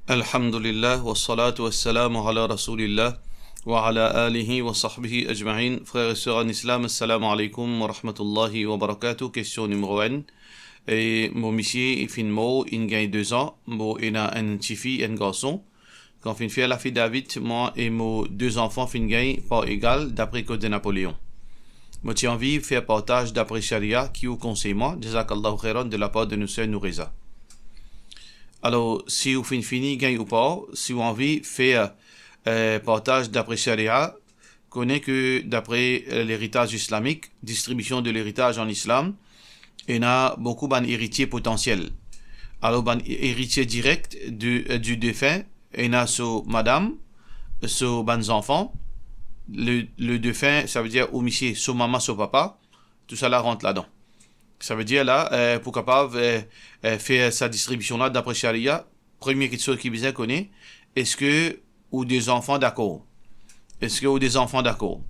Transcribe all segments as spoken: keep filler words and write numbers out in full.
Alhamdulillah, wassalatu wassalamu ala Rasoulillah, wa ala alihi wa sahbihi ajmain. Frer e ser an Islam, assalamu alaikum wa rahmatullahi wa barakatuh. Kestion nimero enn. E mo misie, li finn mor, inn gagn de zan, mo ena enn tifi, enn garson. Kan finn fer lafidavit, mwa e mo de zanfan finn gagn par egal, dapre Code de Napoléon. Mo ti anvi fer partaz dapre sharia, ki ou konsey mwa? Jazakallahu khairan, de lapar de nou ser Noureza. Alor, si ou finn fini gagn ou par, si ou anvi fer, eh, partaz dapre sharia, kone ke dapre, eh, leritaz islamik, distribision de leritaz an islam, ena boukou bann eritie potansiel. Alor, bann eritie direk du, eh, du defin, ena so madam, so bann zanfan, le, le defin, savedir ou misie, so mama, so papa, tousala rant ladan. Savedir la, eh, pou kapav, eh, eh, fer sa distribision la dapre sharia, premie kiksoz ki bizin kone, eski ou de zanfan dakor? Eski ou de zanfan dakor?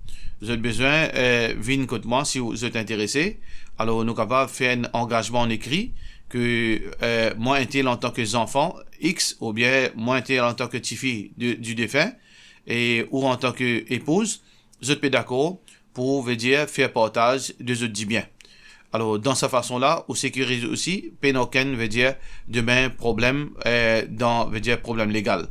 Zot bizin, eh, vinn kot mwa si ou, zot interese. Alor, nou kapav fer enn angazman an ekri ke, eh, mwa entel antan ke zanfan X, oubien mwa entel antan ke tifi de, du defin, e ou antan ke epouz, zot pe dakor pou, vedir, fer partaz de zot dibien. Alor, dan sa fason la, ou sekiriz osi, pena okenn, vedir, demin problem, eh, dan, vedir, problem legal.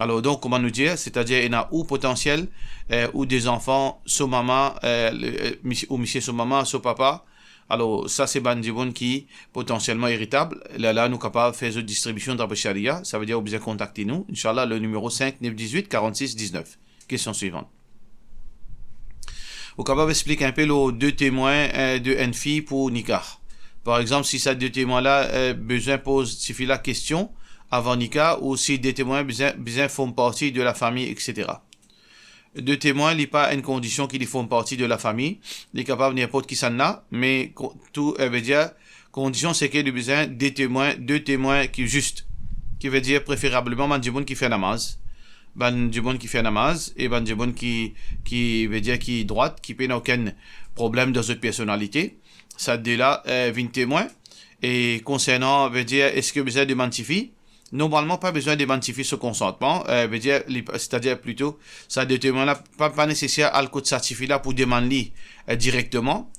Alor, donk, kouma nou dir, setadir, ena ou potansiel, eh, ou de zanfan, so mama, eh, le, eh, misie, ou misie so mama, so papa. Alor, sa se bann dimoun ki potansielman eritab. Lerla nou kapav fer zot distribision dapre sharia, savedir ou bizin kontakte nou, inshallah, le nimero cinq neuf dix-huit quarante-six dix-neuf. Kestion swivan. Ou kapav explik enpe lor de temwin, eh, de enn fi pou nikah? Par exanp, si sa de temwin la, eh, bizin poz tifi la kestion avan nikah, ou si de temwin bizin, bizin form parti de lafami, et cetera. De temwin, li pa enn kondision ki li form parti de lafami, li kapav ninport kisannla, me ko-, tou, eh, vedir, kondision seki li bizin de temwin, de temwin ki zis, ki vedir preferableman bann dimoun ki fer namaz, bann dimoun ki fer namaz, e bann dimoun ki, ki, vedir ki drwat, ki pena okenn problem dan zot personalite. Sa de la, eh, vinn temwin. E konsernan, vedir, eski bizin demann tifi? Normalman, pa bizin demann tifi so konsantman, eh, vedir, li, setadir plito, sa de temwin la, pa, pa neseser al kot sa tifi la pou demann li, eh, direkteman.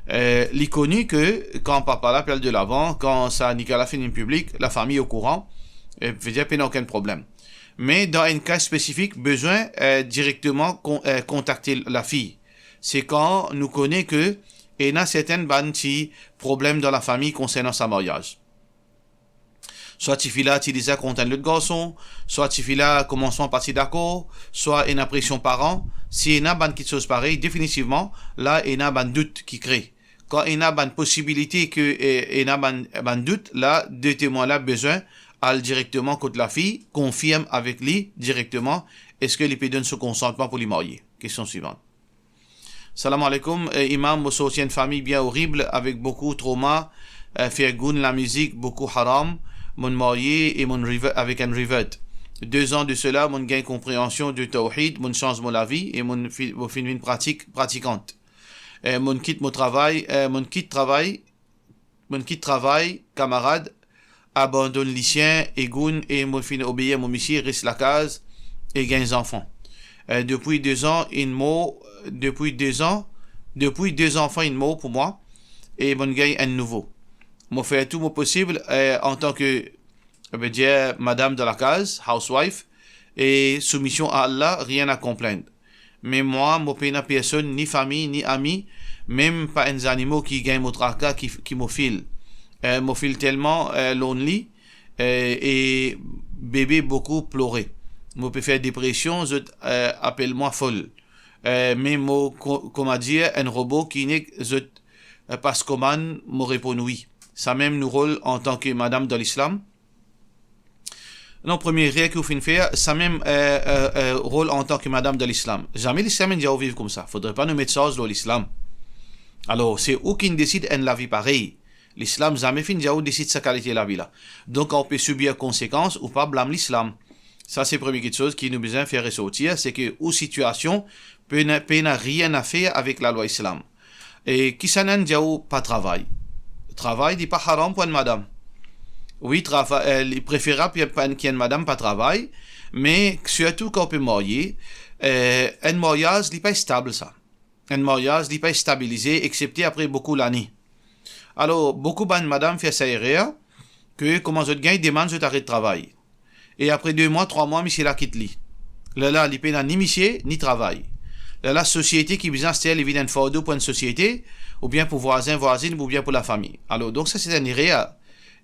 Eh, li koni ke kan papa la pe al delavan, kan sa nikah la finn vinn piblik, lafami okouran, eh, vedir pena okenn problem. Me dan enn ka spesifik, bizin, eh, direkteman kon-, eh, kontakte lafi. Se kan nou kone ke ena sertin bann ti problem dan lafami konsernan sa maryaz. Swa tifi la ti deza kont enn lot garson, swa tifi la komansman pa ti dakor, swa ena presion paran. Si ena bann kiksoz parey, definitivman, la ena bann dout ki kre. Kan ena bann posibilite ke, eh, ena bann, bann dout, la, de temwin la bizin al direkteman kot lafi, konfirm avek li direkteman, eski li pe donn so konsantman pou li marye. Kestion swivan. Salam alaikum, eh, Imam, mo sorti enn fami bien orib, avek boukou trauma, eh, fer gounn, lamizik, boukou haram, mo'nn marye e mo'nn revert avek enn revert. De zan de sela, mo'nn gagn konpreansion de tawhid, mo'nn sanz mo lavi e mo'nn fi-, mo finn vinn pratik, pratikant. Eh, mo'nn kit mo travay, eh, mo'nn kit travay, mo'nn kit travay, kamarad, abandonn lisien e gounn e mo finn obeir mo misie, res lakaz e gagn zanfan. Eh, depi de zan inn mor, depi de zan, depi de zanfan inn mor pou mwa e mo'nn gagn enn nouvo. Mo fer tou mo posib, eh, antan ke, vedir, madam dan lakaz, housewife, e soumision a Allah, rien a konplinn. Me mwa, mo pena personn, ni fami, ni ami, mem pa enn zanimo ki gagn mo traka ki, ki mo feel. Eh, mo feel telman, eh, lonely, eh, e bebe boukou plore. Mo pe fer depresion, zot, eh, apel mwa fol. Eh, me mo ko-, kouma dir, enn robo ki nek zot, eh, pas komann, mo reponn wi. Samem nou rol antan ke madam dan Lislam. Non, premie erer ki ou finn fer, samem, eh, eh, eh, rol antan ke madam dan Lislam. Zame Lislam inn dir ou viv koumsa. Fodre pa nou met sarz lor Lislam. Alor, se ou ki'nn desid enn lavi parey. Lislam zame finn dir ou desid sa kalite lavi la. Donk, kan ou pe sibir konsekans, ou pa blam Lislam. Sa se premie kiksoz ki nou bizin fer resortir, se ke ou sitiasion pena, pena rien a fer avek lalwa Islam. E kisannla inn dir ou pa travay? Travay, li pa haram pou enn madam. Wi, trava-, eh, li preferab ki enn, ki enn madam pa travay, me sirtou kan ou pe marye, eh, enn maryaz, li pa estab sa. Enn maryaz, li pa estabilize, eksepte apre boukou lane. Alor, boukou bann madam fer sa erer, ke kouma zot gagn demann, zot aret travay. E apre de mwa, trwa mwa, misie la kit li. Lerla, li pena ni misie, ni travay. Lerla, sosiete ki bizin aster li vinn enn fardo pou enn sosiete, oubien pou vwazin, vwazinn, oubien pou lafami. Alor, donk sa se enn erer,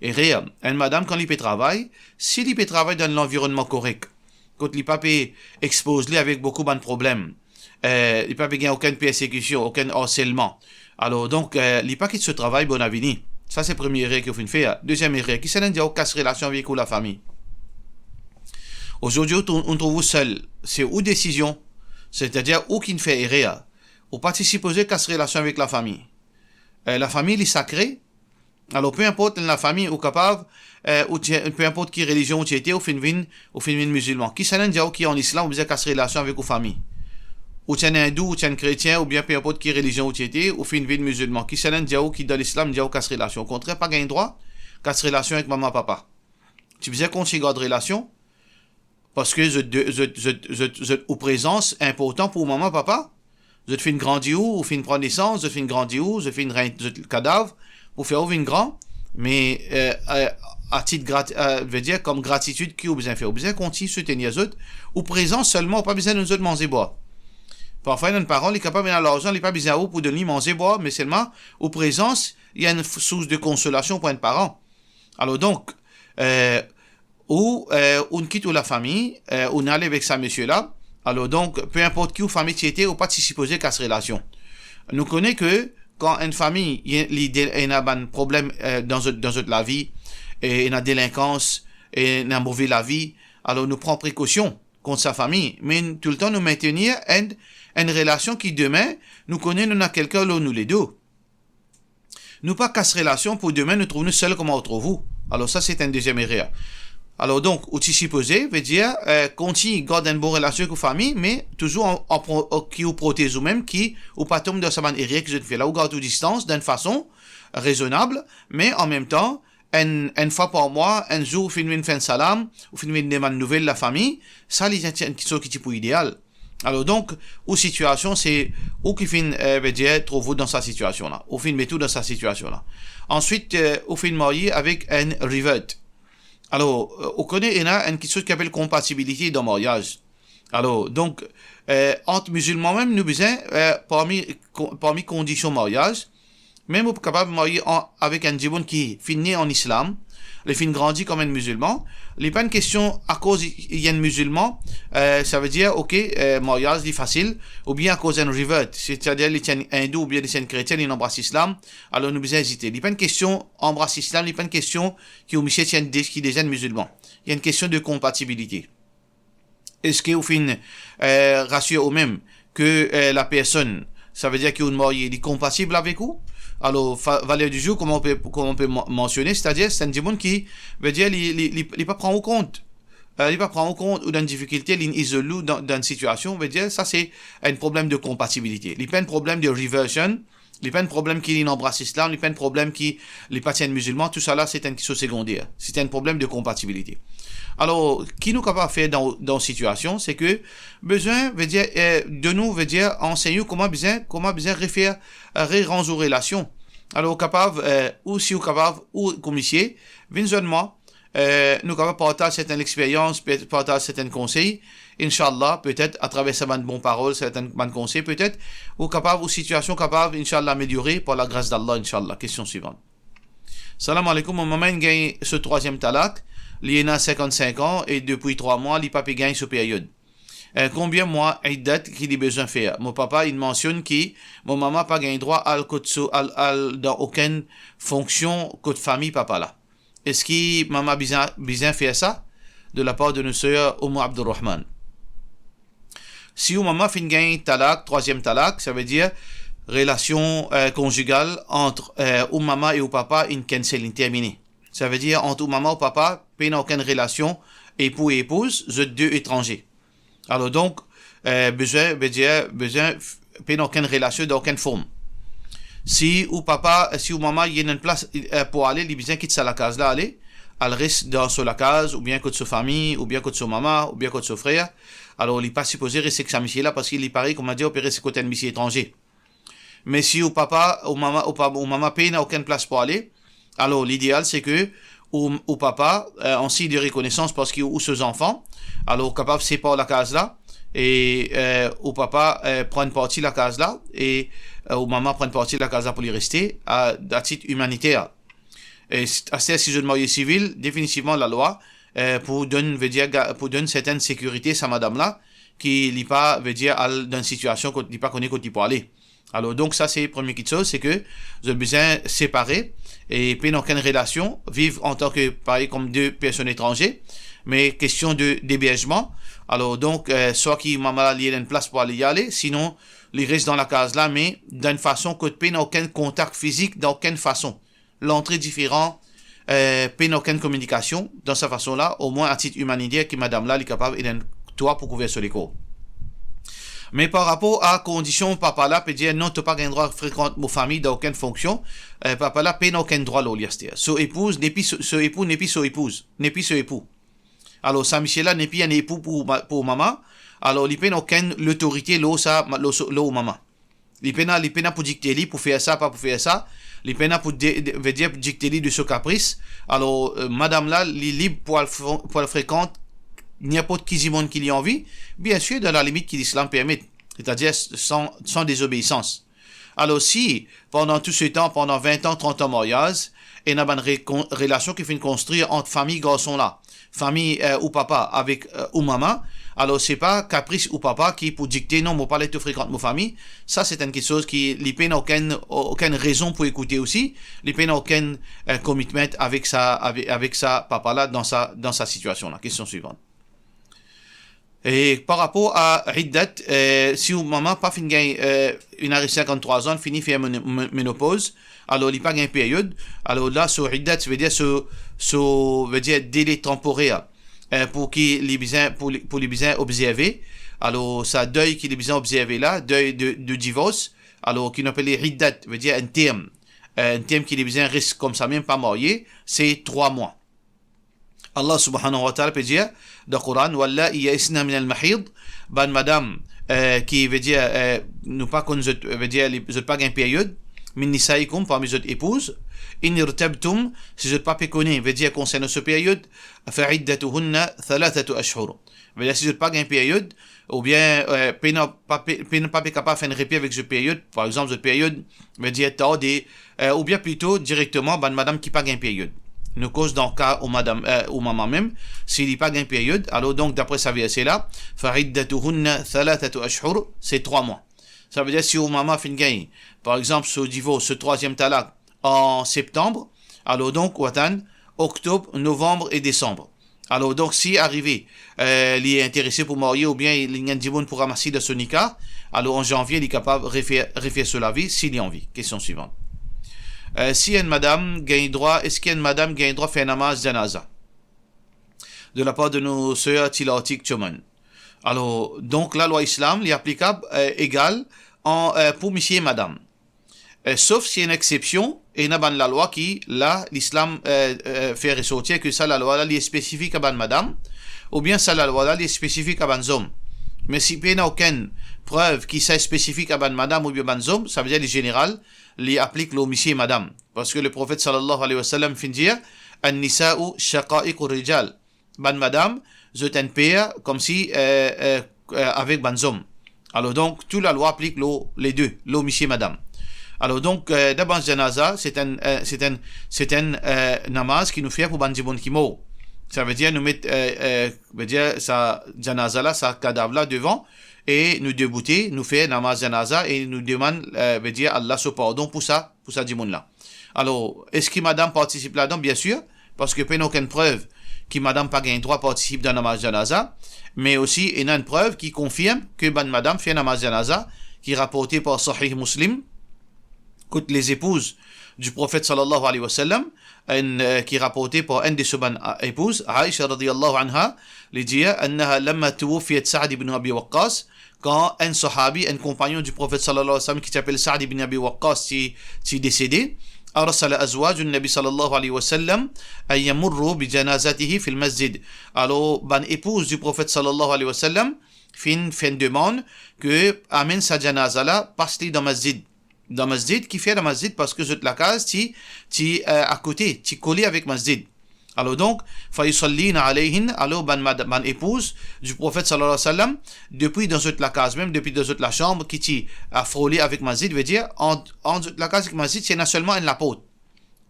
erer. Enn madam, kan li pe travay, si li pe travay dan enn lanvironnman korek, kot li pa pe expoz li avek boukou bann problem, eh, li pa pe gagn okenn persekision, okenn arselman. Alor, donk, eh, li pa kit so travay, bon avini. Sa se premie erer ki ou finn fer. Deziem erer, kisannla inn dir ou kas relasion avek ou lafami? Ozordi, ou trou-, ou trouv ou sel. Se ou desizion. Setadir, ou ki'nn fer erer. Ou pa ti sipoze kas relasion avek lafami. Eh, lafami, li sakre. Alor, pe inport lafami ou kapav, eh, ou ti, pe inport ki relizion ou ti ete, ou finn vinn, ou finn vinn mizilman. Kisannla inn dir ou ki an islam, ou bizin kas relasion avek ou fami? Ou ti enn indou, ou ti enn kretien, oubien pe inport ki relizion ou ti ete, ou finn vinn mizilman. Kisannla inn dir ou ki dan lislam, dir ou kas relasion? Okontrer, pa gagn drwa kas relasion avek mama, papa. Ti bizin kontign gard relasion, parski zot de, zot, zot, zot, zot, ou prezans inportan pou mama, papa. Zot finn grandi ou, ou finn pran nesans, zot finn grandi ou, zot finn rey zot kadav pou fer ou vinn gran. Me, eh, eh, atit grat-, eh, vedir, kom gratitid ki ou bizin fer, ou bizin kontign soutenir zot. Ou prezans selman, ou pa bizin donn zot manze bwar. Parfwa, enn paran, li kapav ena larzan, li pa bizin ou pou donn li manze bwar, me selman ou prezans, li enn f-, sours de konsolasion pou enn paran. Alor donk, eh, ou, eh, ou'nn kit ou lafami, eh, ou'nn ale avek sa misie la. Alor donk, pe inport ki ou fami ti ete, ou pa ti sipoze kas relasion. Nou kone ke kan enn fami, li de-, ena bann problem, eh, dan zot, dan zot lavi, e ena delinkans, e ena move lavi, alor nou pran prekosion kont sa fami, me toultan nou mintenir enn, enn relasion ki demin, nou kone nou ena kelkenn lor nou ledo. Nou pa kas relasion pou demin nou trouv nou sel kouma ou trouv ou. Alor sa, se enn deziem erer. Alor donk, ou ti sipoze, vedir, eh, kontign gard enn bon relasion ek ou fami, me touzour an, an pro-, ki ou protez oumem, ki ou pa tom dan sa bann erer ki zot fer la. Ou gard ou distans dan enn fason rezonab, me anmemtan, enn, enn fwa par mwa, enn zour ou finn vinn fer enn salam, ou finn vinn demann nouvel lafami, sa li enn, enn kiksoz ki ti pou ideal. Alor donk, ou sitiasion, se ou ki finn, eh, vedir, trouv ou dan sa sitiasion la. Ou finn met ou dan sa sitiasion la. Answit, eh, ou finn marye avek enn revert. Alor, eh, ou kone ena enn kiksoz ki apel konpatibilite dan maryaz. Alor donk, eh, ant mizilman mem, nou bizin, eh, parmi, ko-, parmi kondision maryaz, mem ou kapav marye an, avek enn dimoun ki finn ne an islam, li finn grandi kom enn mizilman, li pa enn kestion akoz li, li enn mizilman, eh, savedir, ok, eh, maryaz li fasil, oubien akoz enn revert, setadir li ti enn indou, oubien li ti enn kretien, li anbras islam, alor nou bizin ezite. Li pa enn kestion anbras islam, li pa enn kestion ki ou misie ti enn de-, ki deza enn mizilman. Li enn kestion de konpatibilite. Eski ou finn, eh, rasir oumem ke, eh, lapersonn, savedir ki ou'nn marye, li konpatib avek ou? Alor, fa-, valer di zour, kouma ou pe, kouma ou pe man-, mansione, setadir, se enn dimoun ki, vedir, li, li, li, li pa pran ou kont. Eh, li pa pran ou kont, ou dan difikilte, li izol ou dan, dan sitiasion, vedir, sa se enn problem de konpatibilite. Li pa enn problem de reversion, li pa enn problem ki li anbras islam, li pa enn problem ki li pa ti enn mizilman, tousala se enn kiksoz segonder. Se enn problem de konpatibilite. Alor, ki nou kapav fer dan, dan sitiasion, se ke bizin, vedir, eh, donn ou, vedir, ansegn ou kouma bizin, kouma bizin refer, eh, reranz ou relasion. Alor, ou kapav, eh, ou si ou kapav, ou kouma misie, vinn zwenn mwa, eh, nou kapav partaz sertenn lexperyans, pe-, partaz sertenn konsey. Inshallah, petet atraver sa bann bon parol, sertenn bann konsey, petet ou kapav, ou sitiasion kapav, inshallah, ameliore par lagras d'Allah, inshallah. Kestion swivan. Salam aleykoum, mo mama inn gagn so trwaziem talak, li ena sinkant-sink an e depi trwa mwa, li pa pe gagn so peryod. Eh, konbien mwa iddat ki li bizin fer? Mo papa inn mansionn ki mo mama pa gagn drwa al kot so, al, al dan okenn fonksion kot fami papa la. Eski mama bizin, bizin fer sa? De la par de nou ser Oumou Abdourahman. Si ou mama finn gagn talak, trwaziem talak, savedir relasion, eh, konzigal ant, eh, ou mama e ou papa inn cancel, inn termine. Savedir ant ou mama ou papa pena okenn relasion, epou e epouz, zot de etranze. Alor donk, eh, bizin, vedir, bizin f-, pena okenn relasion dan okenn form. Si ou papa, si ou mama, li ena enn plas, eh, pou ale, li bizin kit sa lakaz la ale, al res dan so lakaz, oubien kot so fami, oubien kot so mama, oubien kot so frer, alor li pa sipoze res ek sa misie la, parski li parey, kouma dir, ou pe res kot enn misie etranze. Me si ou papa, ou mama, ou pa, ou mama pena okenn plas pou ale, alor lideal se ke ou, ou papa, eh, an sign de rekonesans parski ou so zanfan, alor ou kapav separ lakaz la, e, eh, ou papa, eh, pran enn parti lakaz la, e, eh, ou mama pran enn parti lakaz la pou li reste, a, a tit imaniter. E s-, aster si zot marye sivil, definitivman lalwa, eh, pou donn, vedir, ga-, pou donn sertenn sekirite sa madam la, ki li pa, vedir, al dan enn sitiasion kot li pa kone kot li pou ale. Alor, donk, sa se premie kitsoz, se ke zot bizin separe e pena okenn relasion, viv antan ke, parey, kom de personn etranze, me kestion de, deberzman. Alor, donk, eh, swa ki mama la, li ena enn plas pou ale, li ale, sinon, li res dan lakaz la, me dan enn fason kot pena okenn kontak fizik, dan okenn fason. Lantre diferan, eh, pena okenn kominikasion, dan sa fason la, omwin a tit imaniter ki madam la, li kapav ena enn twa pou kouver so lekor. Me par rapor a kondision papa la pe dir, "Non, to pa gagn drwa frekant mo fami dan okenn fonksion," eh, papa la pena okenn drwa lor li aster. So epouz, nepi so, so epou, nepi so epouz, nepi so epou. Alor, sa misie la, nepi enn epou pou ma-, pou mama, alor, li pena okenn lotorite lor sa, ma-, lor so, lor mama. Li pena, li pena pou dikte li pou fer sa, pa pou fer sa. Li pena pou de, de, vedir dikte li de so kapris. Alor, eh, madam la, li lib pou al fre-, pou al frekant ninport ki dimoun ki li anvi, biensir dan lalimit ki Lislam permet, setadir san, san dezobeisans. Alor, si pandan tou se tan, pandan vin an, trant an maryaz, ena bann rekon-, relasion ki finn konstrir ant fami garson la, fami, eh, ou papa avek, eh, ou mama, alor se pa kapris ou papa ki pou dikte, "Non, mo pa le to frekant mo fami." Sa se enn kitsoz ki li pena okenn, okenn rezon pou ekoute osi, li pena okenn, eh, commitment avek sa, avek, avek sa papa la dan sa, dan sa sitiasion la. Kestion swivan. E par rapor a iddat, eh, si ou mama pa finn gagn, eh, inn ariv sinkant-trwa an, fini fer meno-, me-, menopoz, alor li pa gagn peryod, alor la so iddat, vedir so, so, vedir dele tanporer, eh, pou ki li bizin, pou li, pou li bizin obzerve. Alor sa dey ki li bizin obzerve la, dey de, de divors, alor ki nou apel iddat, vedir enn term, eh, enn term ki li bizin res koumsa mem, pa marye, se trwa mwa. Allah subhanahu wa ta'ala pe dir dan Koran, "Walla'i ya'isna minal mahid," bann madam, eh, ki vedir, eh, nou pa konn zot, vedir li, zot pa gagn peryod, "min nisa'ikum," parmi zot epouz, "in irtabtum," si zot pa pe kone, vedir konsernan so peryod, "fa iddatuhunna thalathatu ashhur." Vedir si zot pa gagn peryod, oubien, eh, pena pa pe, pena pa pe kapav fer enn repi avek zot peryod, par exanp, zot peryod, vedir tarde, eh, oubien plito direkteman bann madam ki pa gagn peryod. Nou koz dan ka ou madam, eh, ou mama mem, si li pa gagn peryod, alor donk dapre sa verse la, "fa iddatuhunna thalathatu ashhur," se trwa mwa. Sa vedir si ou mama finn gagn, par exanp, so divors, so trwaziem talak, an septanm, alor donk ou atann oktob, novanm e desanm. Alor donk si arive, eh, li interese pou marye oubien li gagn dimoun pou ramas li dan so nika, alor an zanvie li kapav refer, refer so lavi si li anvi. Kestion swivan. Eh, si enn madam gagn drwa, eski enn madam gagn drwa fer namaz janaza? De lapar de nou ser Tilartik Choman. Alor, donk lalwa Islam, li aplikab, eh, egal an, eh, pou misie e madam. Eh, sof si ena exsepsion, ena bann lalwa ki la, Lislam, eh, eh, fer resortir ke sa lalwa la, li spesifik a bann madam, oubien sa lalwa la, li spesifik a bann zom. Me si pena okenn prev ki sa spesifik a bann madam oubien bann zom, sa vedir li zeneral, li aplik lor misie e madam. Parski Leprofet sallallahu alayhi wa sallam finn dir, "An-nisa'u shaqa'iqur rijal." Bann madam, zot enn per, koumsi, eh, eh, eh, avek bann zom. Alor donk, tou lalwa aplik lor le de, lor misie e madam. Alor donk, eh, dan bann janaza, se enn, eh, se enn, se enn, eh, namaz ki nou fer pou bann dimoun ki mor. Sa vedir nou met, eh, eh, vedir sa janaza la, sa kadav la devan, e nou deboute, nou fer namaz janaza e nou demann, eh, vedir Allah so pardon pou sa, pou sa dimoun la. Alor, eski madam partisip ladan? Biensir, parski pena okenn prev ki madam pa gagn drwa partisip dan namaz janaza, me osi ena enn prev ki konfirm ke bann madam fer namaz janaza, ki raporte par Sahih Muslim, kot les épouses du Prophète sallallahu alayhi wa sallam, enn, eh, ki raporte par enn de so bann, ah, epouz, Aisha radiyallahu anha, li dir, annaha lamma tuwufiyat Sa'd ibn Abi Waqqas, kan enn sahabi, enn konpagnon du Prophète sallallahu alayhi wa sallam ki ti apel Sa'd ibn Abi Waqqas ti, ti desede, arsala azwajun Nabi sallallahu alayhi wa sallam an yamurru bi janazatihi fil masjid. Alor, bann epouz di Profet sallallahu alayhi wa sallam finn fer enn demann ke amenn sa janaza la, pas li dan masjid. Dan masjid, kifer dan masjid? Parski zot lakaz ti, ti, eh, akote, ti kole avek masjid. Alor donk, fa yusallina alayhin, alor bann mad-, bann epouz di Profet sallallahu alayhi wa sallam, depi dan zot lakaz mem, depi dan zot lasam ki ti, eh, frole avek masjid, vedir, ant, ant zot lakaz ek masjid, ti ena selman enn laport.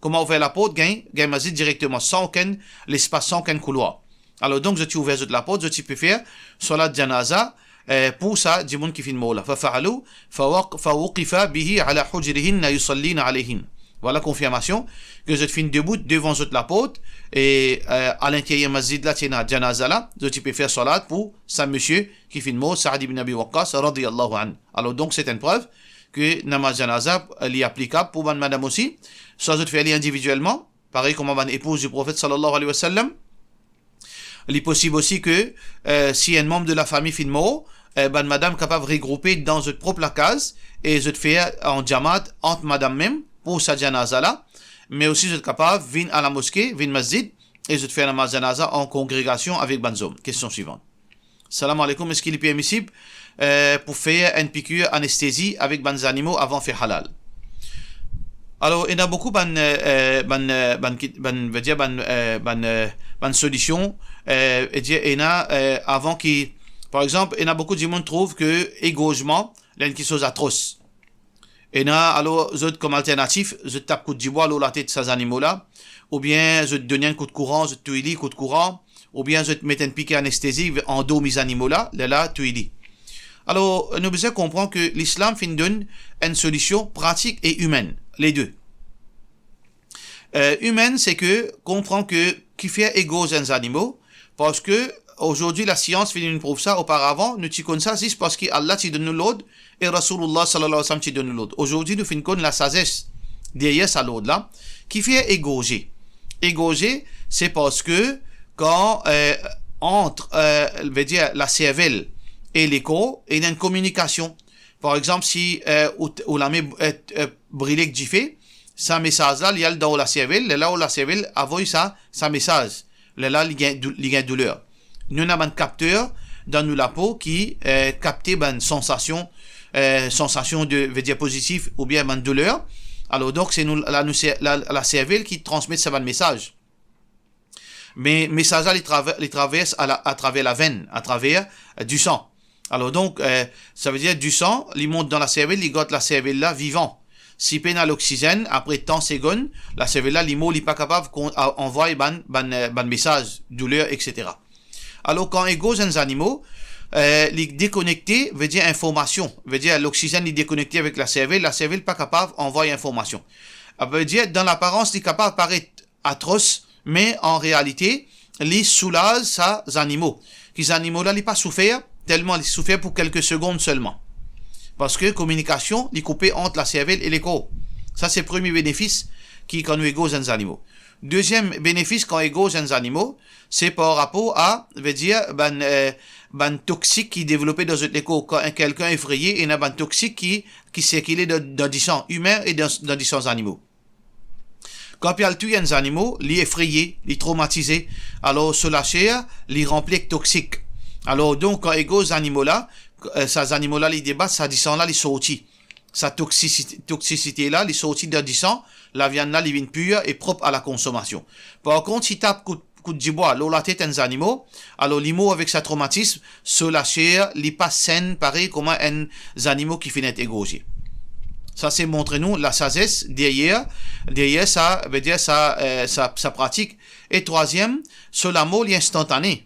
Kouma ouver laport, gagn, gagn masjid direkteman, san okenn lespas, san okenn koulwar. Alor donk, zot ti ouver zot laport, zot ti pe fer swalat janaza, eh, pou sa dimoun ki finn mor la. Fa faalu, fa waq-, fa wuqifa bihi ala hujrihinna yusallina alayhin. Vwala konfirmasion ke zot finn debout devan zot laport, e, eh, alinteryer masjid la ti ena janaza la, zot ti pe fer swalat pou sa misie ki finn mor, Saad ibn Abi Waqqas, radiyallahu anhu. Alor donk, se enn prev ke namaz janaza, eh, li aplikab pou bann madam osi, swa zot fer li individielman, parey kouma bann epouz di Profet sallallahu alayhi wa sallam. Li posib osi ke, eh, si enn manm de lafami finn mor, eh, bann madam kapav regroupe dan zot prop lakaz e zot fer an jamaat ant madam mem pou sa janaza la, me osi zot kapav vinn a lamoske, vinn masjid, e zot fer namaz janaza an kongregasion avek bann zom. Kestion swivan. Salam aleykoum, eski li permisib, eh, pou fer enn pikir anestezi avek bann zanimo avan fer halal? Alor, ena boukou bann, eh, eh, bann, eh, bann ki, bann, vedir bann, eh, bann, eh, bann solision, eh, vedir ena, eh, avan ki, par exanp, ena boukou dimoun trouv ke egorzman, li enn kiksoz atros. Ena, alor, zot kom alternatif, zot tap kout dibwa lor latet sa zanimo la, oubien zot donn enn kout kouran, zot touy li kout kouran, oubien zot met enn pike anestezi, andormi zanimo la, lerla touy li. Alor, nou bizin konpran ke Lislam finn donn enn solision pratik e imenn, le de. Eh, imenn, se ke konpran ke kifer egorz enn zanimo, parski azordi lasians finn prouv sa, oparavan, nou ti konn sa zis parski Allah ti donn nou lord e Rasoulillah sallallahu alayhi wa sallam ti donn nou lord. Azordi, nou finn konn lasazes deryer sa lord la. Kifer egorze? Egorze, se parski kan, eh, ant, eh, vedir laservel e lekor, ena enn kominikasion. Par exanp, si, eh, ou, ou lame, eh, eh, brile ek dife, sa mesaz la, li al dan ou laservel, lerla ou laservel avoy sa, sa mesaz. Lerla li gagn dou-, li gagn douler. Nou ena bann kapter dan nou lapo ki, eh, kapte bann sansasion, eh, sansasion de, vedir pozitif oubien bann douler. Alor donk, se nou, la, nou ser-, la, laservel ki transmet sa bann mesaz. Me mesaz la, li traver-, li travers a la, atraver lavenn, atraver, eh, disan. Alor donk, eh, savedir disan, li mont dan laservel, li gard laservel la vivan. Si pena loksizenn, apre tan segonn, laservel la, li mor, li pa kapav kon-, a-, anvway bann, bann, eh, bann mesaz, douler, et cetera. Alor, kan egorz enn zanimo, eh, li dekonekte, vedir informasion, vedir loksizenn li dekonekte avek laservel, laservel pa kapav anvway informasion. Savedir, dan laparans, li kapav paret atros, me an realite, li soulaz sa zanimo. Ki zanimo la, li pa soufer, telman li soufer pou kelke segonn selman. Parski kominikasion, li koupe ant laservel e lekor. Sa se premie benefis ki kan nou egorz enn zanimo. Deziem benefis kan egorz enn zanimo, se par rapor a, vedir, bann, eh, bann toksik ki devlope dan zot lekor. Kan enn kelkenn efreye, ena bann toksik ki, ki sirkile dan, dan disan imin e dan, dan disan zanimo. Kan pe al touy enn zanimo, li efreye, li tromatize, alor so laser, li ranpli ek toksik. Alor donk, kan egorz zanimo la, eh, sa zanimo la, li debat, sa disan la, li sorti. Sa toksisite, toksisite la, li sorti dan disan, laviann la, li vinn pir e prop a lakonsomasion. Par kont, si tap kout, kout dibwa lor latet enn zanimo, alor li mor avek sa tromatism, so laser, li pa senn parey kouma enn zanimo ki finn et egorze. Sa se montre nou lasazes deryer, deryer sa, vedir sa, eh, sa, sa pratik. E trwaziem, so lamor li instantane.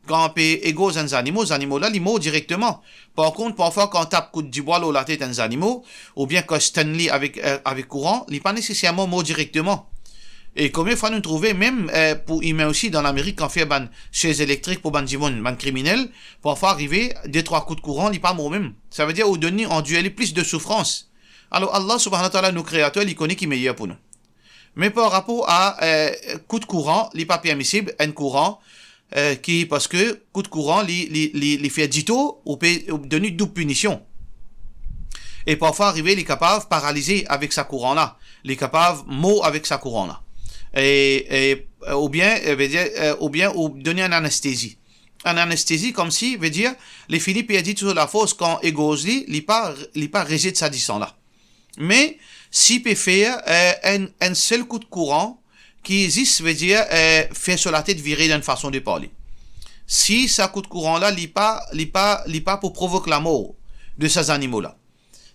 Kan pe egorz enn zanimo, zanimo la, li mor direkteman. Par kont, parfwa, kan tap kout dibwa lor latet enn zanimo, oubien kan stenn li avek, eh, avek kouran, li pa neseserman mor direkteman. E konbien fwa nou trouve, mem, eh, pou imin osi, dan Lamerik, kan fer bann sez elektrik pou bann dimoun, bann kriminel, parfwa arive, de trwa kout kouran, li pa mor mem. Savedir, ou donn li, andir li plis de soufrans. Alor, Allah subhanahu wa ta'ala, nou Kreater, li kone ki meyer pou nou. Me par rapor a, eh, kout kouran, li pa permisib, enn kouran, eh, ki, parski kout kouran, li, li, li, li fer dito, ou pe, ou donn li doub pinision. E parfwa arive, li kapav paralize avek sa kouran la. li kapav mor avek sa kouran la. E, e, oubien, e, vedir, e, oubien ou donn li enn anestezi. Enn anestezi, koumsi, vedir, li fini perdi tou so lafors kan egorz li, li pa, li pa rezet sa disan la. Me, si pe fer, e, enn, enn sel kout kouran, ki zis, vedir, e, fer so latet vire dan enn fason de parle. Si sa kout kouran la, li pa, li pa, li pa pou provok lamor de sa zanimo la.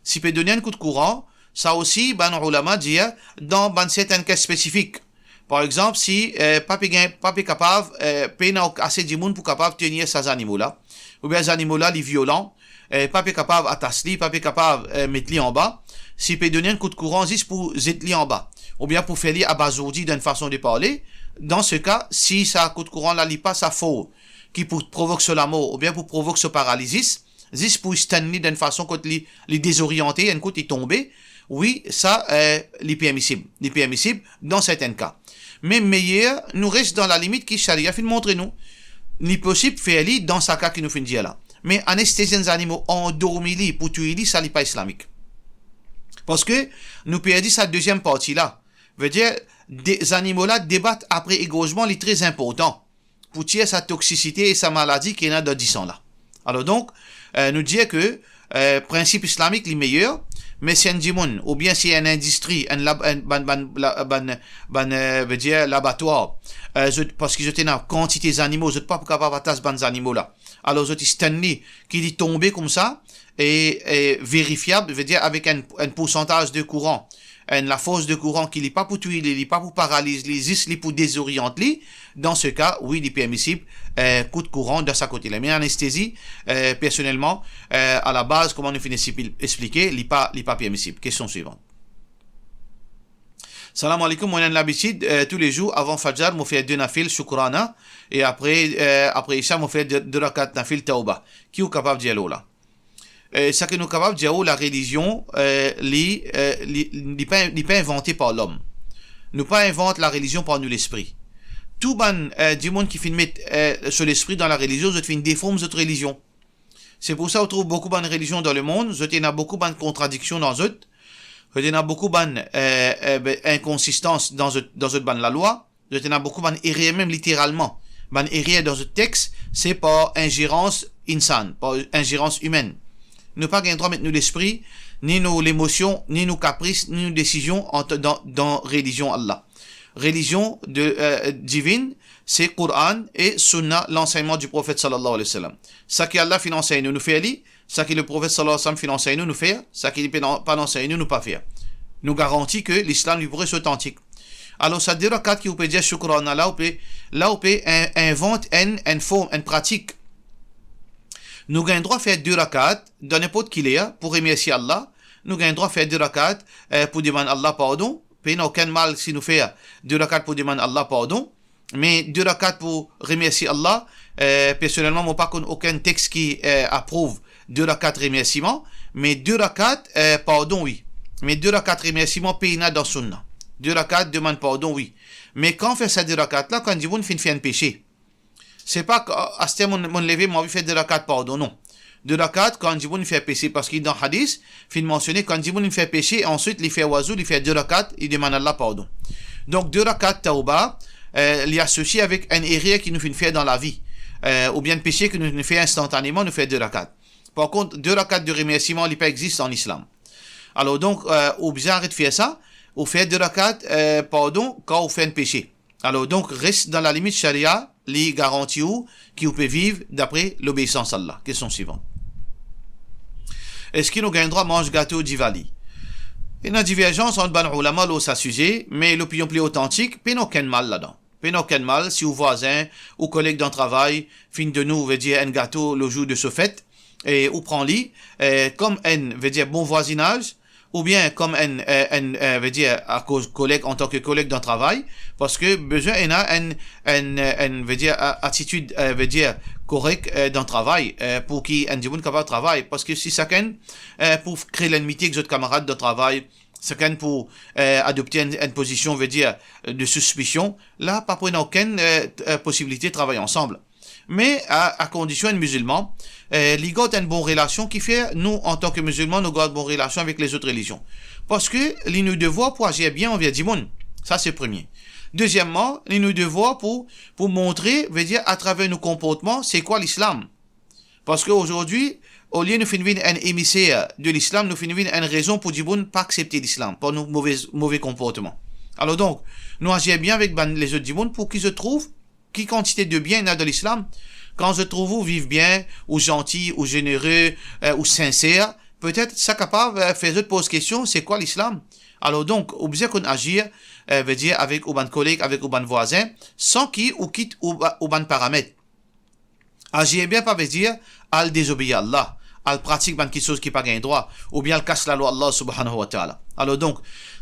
Si pe donn enn kout kouran, sa osi, bann oulama dir, dan bann sertenn ka spesifik. Par exanp, si, e, pa pe gagn, pa pe kapav, e, pena ase dimoun pou kapav tenir sa zanimo la, oubien zanimo la, li violan, e, pa pe kapav atas li, pa pe kapav, e, met li anba, si pe donn enn kout kouran zis pou zet li anba, oubien pou fer li abazourdi dan enn fason de parle, dan se ka, si sa kout kouran la, li pa sa for ki pou provok so lamor, oubien pou provok so paralizis, zis pou stenn li dan enn fason kot li, li dezoriante, enn kout li tonbe, wi, sa, e, li permisib, li permisib dan sertenn ka. Me meyer nou res dan lalimit ki sharia finn montre nou. Li posib fer li dan sa ka ki nou finn dir la. Me anestezi enn zanimo, andormi li, pou touy li, sa li pa islamik. Parski nou perdi sa deziem parti la. Vedir, de, zanimo la debat apre egorzman, li tre inportan pou tir sa toksisite e sa maladi ki ena dan disan la. Alor donk, e, nou dir ke, e, prinsip islamik li meyer, me si enn dimoun, oubien si enn indistri, enn lab-, enn, bann, bann, la, bann, bann, e, vedir labatwar, e, zot, parski zot ena kantite zanimo, zot pa pou kapav atas bann zanimo la. Alor zot stenn li, ki li tonbe koumsa, e, e verifiab, vedir avek enn, enn poursantaz de kouran, enn lafors de kouran ki li pa pou touy li, li pa pou paraliz li, zis li pou dezoriant li, dan se ka, wi, li permisib, e, kout kouran dan sa kote la. Me anestezi, e, personelman, e, a la baz, kouma nou finn esplike, li pa, li pa permisib. Kestion swivan. Salam aleykoum, mo ena labitid, e, toulezour avan fajar, mo fer de nafil shukrana, e apre, e, apre isha, mo fer de, de rakat nafil tawba. Ki ou kapav dir lor la? E, seki nou kapav dir ou, larelizion, e, li, e, li, li pa, li pa invante par lom. Nou pa invant larelizion par nou lespri. Tou bann, e, dimoun ki finn met, e, so lespri dan larelizion, zot finn deform zot relizion. Se pou sa ou trouv boukou bann relizion dan lemond, zot ena boukou bann kontradiksion dan zot, zot ena boukou bann, e, e, be, inkonsistans dan zot, dan zot bann lalwa, zot ena boukou bann erer mem literalman. Bann erer dan zot tex, se par inzerans insan, par inzerans imenn. Nou pa gagn drwa met nou lespri, ni nou lemosion, ni nou kapris, ni nou desizion ant-, dan, dan relizion Allah. Relizion de, e, divinn, se Koran e Sunna, lansegnman di Profet sallallahu alayhi wa sallam. Seki Allah finn ansegn nou, nou fer li, seki Leprofet sallallahu alayhi wa sallam finn ansegn nou, nou fer, seki li pena-, pa ansegn nou, nou pa fer. Nou garanti ke Lislam li pou res otantik. Alor sa de rakat ki ou pe dir shukran la, ou pe, la ou pe in-, invant enn, enn form, enn pratik. Nou gagn drwa fer de rakat dan ninport ki ler pou remersie Allah. Nou gagn drwa fer de rakat, e, pou demann Allah pardon. Pena okenn mal si nou fer de rakat pou demann Allah pardon. Me de rakat pou remersie Allah, e, personelman, mo pa konn okenn tex ki, e, aprouv de rakat remersiman, me de rakat, e, pardon, wi. Me de rakat remersiman pena dan Sunna. De rakat demann pardon, wi. Me kan fer sa de rakat la, kan dimoun finn fer enn pese. Se pa ki, a, aster mo, mo leve, mo anvi fer de rakat pardon, non. De rakat, kan dimoun fer pese, parski dan hadis, finn mansione, kan dimoun fer pese, answit li fer wazou, li fer de rakat, li demann Allah pardon. Donk, de rakat tawba, e, li asosie avek enn erer ki nou finn fer dan lavi, e, oubien enn pese ki nou finn fer instantaneman, nou fer de rakat. Par kont, de rakat de remersiman, li pa existe an Islam. Alor donk, e, ou bizin aret fer sa, ou fer de rakat, e, pardon, kan ou fer enn pese. Alor donk, res dan lalimit sharia, li garanti ou ki ou pe viv dapre lobeisans Allah. Kestion swivan. Eski nou gagn drwa manz gato Diwali? Ena diverzans ant bann oulama lor sa size, me lopinion pli otantik, pena okenn mal ladan. Pena okenn mal si ou vwazin, ou koleg dan travay finn donn ou, vedir enn gato le zour de so fet, e ou pran li, e, kom enn, vedir bon vwazinaz, oubien kom enn, e, enn, e, vedir akoz koleg, antan ki koleg dan travay, parski bizin ena enn, enn, e, enn, vedir, a-, atitid, e, vedir korek, e, dan travay, e, pou ki enn dimoun kapav travay. Parski si sakenn, e, pou kre lenmite ek zot kamarad dan travay, sakenn pou, e, adopte enn, enn pozision, vedir, de sispision, la pa pou ena okenn, e, t-, e, posibilite travay ansam. Me a, a kondision enn mizilman, e, li gard enn bon relasion, ki fer nou, antan ki mizilman, nou gard bon relasion avek lezot relizion. Parski li nou devwar pou azir bien anver dimoun. Sa se premie. Dezieman, li nou devwar pou, pou montre, vedir atraver nou konportman, se kwa lislam. Parski azordi, olie nou finn vinn enn emiser de lislam, nou finn vinn enn rezon pou dimoun pa aksepte lislam, par nou move, move konportman. Alor donk, nou azir bien avek bann lezot dimoun pou ki zot trouv ki kantite de bien ena dan lislam. Kan zot trouv ou viv bien, ou zanti, ou zenere, eh, ou sinser, petet sa kapav, eh, fer zot poz kestion, se kwa lislam? Alor donk, ou bizin konn azir, eh, vedir avek ou bann koleg, avek ou bann vwazin, san ki ou kit ou ba-, ou bann paramet. Azir bien pa vedir al dezobeir Allah, al pratik bann kiksoz ki pa gagn drwa, oubien al kas lalwa Allah subhanahu wa ta'ala. Alor donk,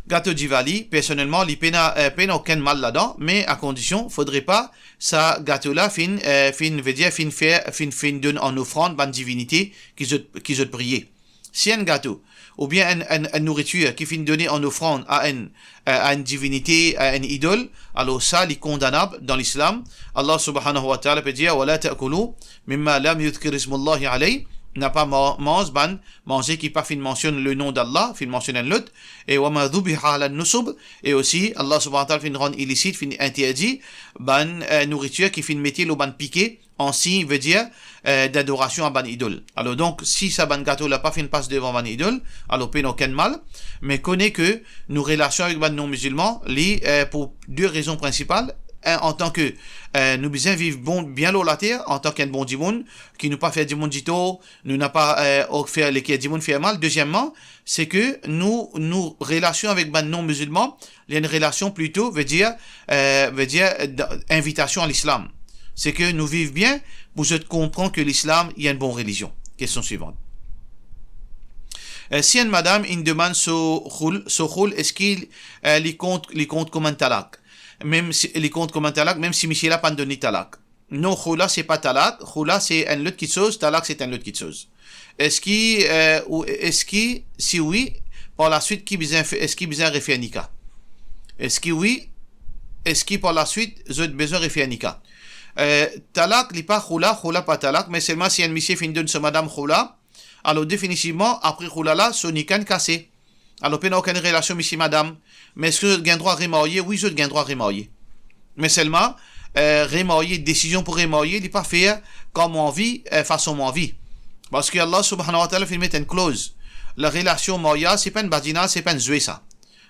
gato Diwali, personelman, li pena, eh, pena okenn mal ladan, me a kondision, fodre pa sa gato la finn, eh, finn, vedir finn fer, finn, finn donn an ofrann bann divinite ki zot, ki zot priye. Si enn gato, oubien enn, enn, enn nouritir ki finn done an ofrann a enn, eh, a enn divinite, a enn idol, alor sa li kondanab dan lislam. Allah subhanahu wa ta'ala pe dir, "Wa la ta'kulu mimma lam yuzkar ismullahi alayh." Napa ma-, manz bann manze ki pa finn mansionn le nom d'Allah, finn mansionn enn lot. E "wa ma dhubiha ala nusub", e osi Allah subhanahu wa ta'ala finn rann ilisit, finn interdi bann, eh, nouritir ki finn mete lor bann pike, an sign, vedir, eh, dadorasion a bann idol. Alor donk, si sa bann gato la pa finn pas devan bann idol, alor pena okenn mal. Me kone ke nou relasion avek bann non-mizilman, li, eh, pou de rezon prinsipal. Enn, antan ke, eh, nou bizin viv bon, bien lor later, antan ki enn bon dimoun, ki nou pa fer dimoun ditor, nou napa, eh, ok fer leker dimoun fer mal. Dezieman, se ke nou, nou relasion avek bann non-mizilman, li enn relasion plito, vedir, eh, vedir, eh, da-, invitasion a lislam. Se ke nou viv bien pou zot konpran ke lislam, li enn bon relizion. Kestion swivan. Eh, si enn madam inn demann so khoula, so khoula, eski, eh, li kont, li kont kouma enn talak? Mem si, li kont kouma enn talak, mem si misie la pa'nn donn li talak. Non, khoula se pa talak, khoula se enn lot kiksoz, talak se enn lot kiksoz. Eski, eh, ou, eski, si wi, par laswit ki bizin fe-, eski bizin refer nika? Eski wi, eski par laswit zot bizin refer nika? Eh, talak, li pa khoula, khoula pa talak, me selman si enn misie finn donn so madam khoula, alor definitivman, apre khoula la, so nika inn kase. Alor, pena okenn relasion misie madam. Me eski zot gagn drwa remarye? Wi, zot gagn drwa remarye. Me selman, eh, remarye, desizion pou remarye, li pa fer kan mo anvi, eh, fason mo anvi. Parski Allah subhanahu wa ta'ala finn met enn kloz. Larelasion maryaz, se pa enn badinaz, se pa enn zwe sa.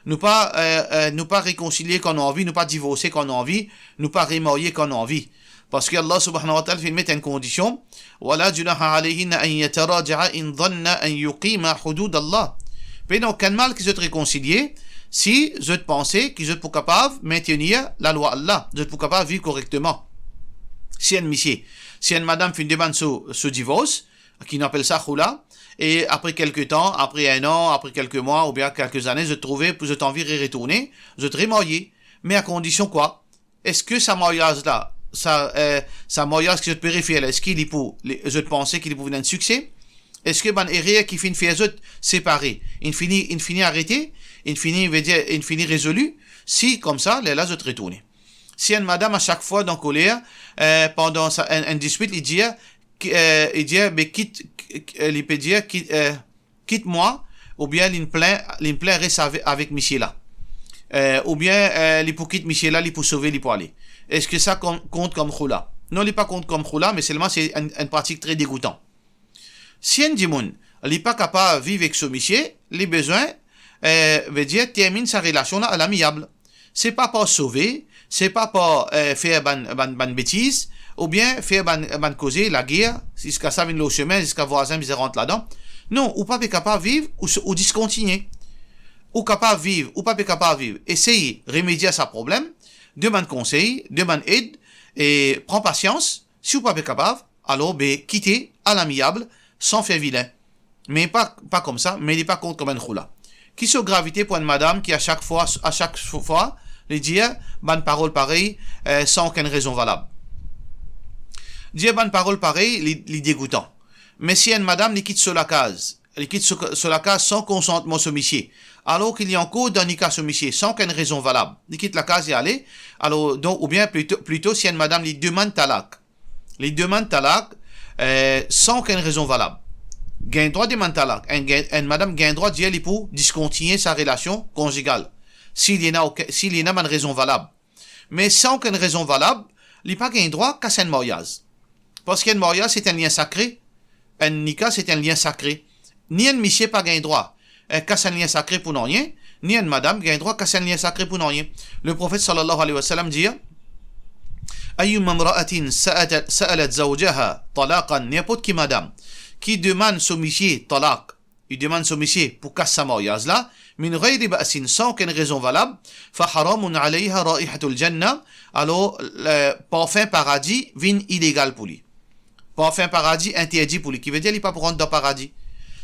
Nou pa, eh, eh, nou pa rekonsilie kan nou anvi, nou pa divorse kan nou anvi, nou pa remarye kan nou anvi. Parski Allah subhanahu wa ta'ala finn met enn kondision, "Wa la junaha alayhinna an yataraja'a in zanna an yuqima hududallah." Pena okenn mal ki zot rekonsilie, si zot panse ki zot pou kapav mintenir lalwa Allah, zot pou kapav viv korekteman. Si enn misie, si enn madam finn demann so, so divors, ki nou apel sa khoula, e apre kelke tan, apre enn an, apre kelke mwa, oubien kelke zane, zot trouve pou zot anvi re-, retourne, zot remarye. Me a kondision kwa? Eski sa maryaz la, sa, eh, sa maryaz ki zot pe refer la, eski li pou, li, zot panse ki li pou vinn enn sikse? Eski bann erer ki finn fer zot separe, inn fini, inn fini arete, inn fini, vedir, inn fini rezoli? Si koumsa, lerla zot retourne. Si enn madam a sak fwa dan koler, eh, pandan sa, enn, enn dispit, li dir, ki, eh, li dir, be kit, ki, ki, eh, li pe dir, ki, eh, kit mwa, oubien li'nn plin, li'nn plin res ave-, avek misie la. Eh, oubien, eh, li pou kit misie la, li pou sove, li pou ale. Eski sa kon-, kont kom khoula? Non, li pa kont kom khoula, me selman se enn, enn pratik tre degoutan. Si enn dimoun, li pa kapav viv ek so misie, li bizin, eh, vedir terminn sa relasion la a lamiab. Se pa par sove, se pa par, eh, fer bann, bann, bann betiz, oubien fer bann, bann koze, lager, ziska sa vinn lor sime, ziska vwazin bizin rant ladan. Non, ou pa pe kapav viv, ou s-, ou diskontinie. Ou kapav viv, ou pa pe kapav viv. Esey remedie sa problem, demann konsey, demann ed, e pran pasians. Si ou pa pe kapav, alor be kite a lamiab, san fer vilin. Me pa, pa koumsa, me li pa kont kom enn khoula. Ki so gravite pou enn madam ki a sak fwa, a sak fwa, li dir bann parol parey, eh, san okenn rezon valab? Dir bann parol parey, li, li degoutan. Me si enn madam, li kit so lakaz, li kit so, so lakaz san konsantman so misie, alor ki li ankor dan nika so misie, san okenn rezon valab, li kit lakaz, li ale, alor, donk, oubien plito, plito si enn madam, li demann talak, li demann talak, eh, san okenn rezon valab. gagn drwa demann talak, enn, gagn, enn madam gagn drwa dir li pou diskontinie sa relasion konzigal, si li ena oke-, si li ena bann rezon valab. Me san okenn rezon valab, li pa gagn drwa kas enn maryaz. Parski enn maryaz, se enn lien sakre. Enn nika, se enn lien sakre. Ni enn misie pa gagn drwa, eh, kas enn lien sakre pou nanye, ni enn madam gagn drwa kas enn lien sakre pou nanye. Leprofet, sallallahu alayhi wa sallam, dir, "Ayyuma imra'atin sa'at-, sa'alat zawjaha talaqan", ninport ki madam ki demann so misie talak, li demann so misie pou kas sa maryaz la, "min ghayri ba'sin", san okenn rezon valab, "fa haramun alayha raihatul jannah", alor, le parfin paradi vinn ilegal pou li. Parfin paradi interdi pou li, ki vedir li pa pou rant dan paradi.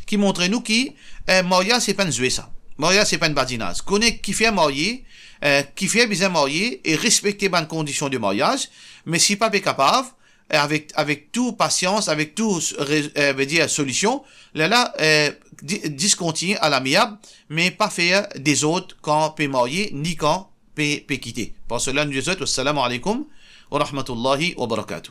Ki montre nou ki, eh, maryaz se pa enn zwe sa. Maryaz se pa enn badinaz. Kone kifer marye, eh, kifer bizin marye e respekte bann kondision de maryaz, me si pa pe kapav, eh, avek, avek tou pasians, avek tou, re-, eh, vedir solision, lerla, eh, di-, diskontinie alamiab, me pa fer dezord kan pe marye, ni kan pe, pe kite. Par sela, nou dir zot, wassalamu alaykum wa rahmatullahi wa barakatuh.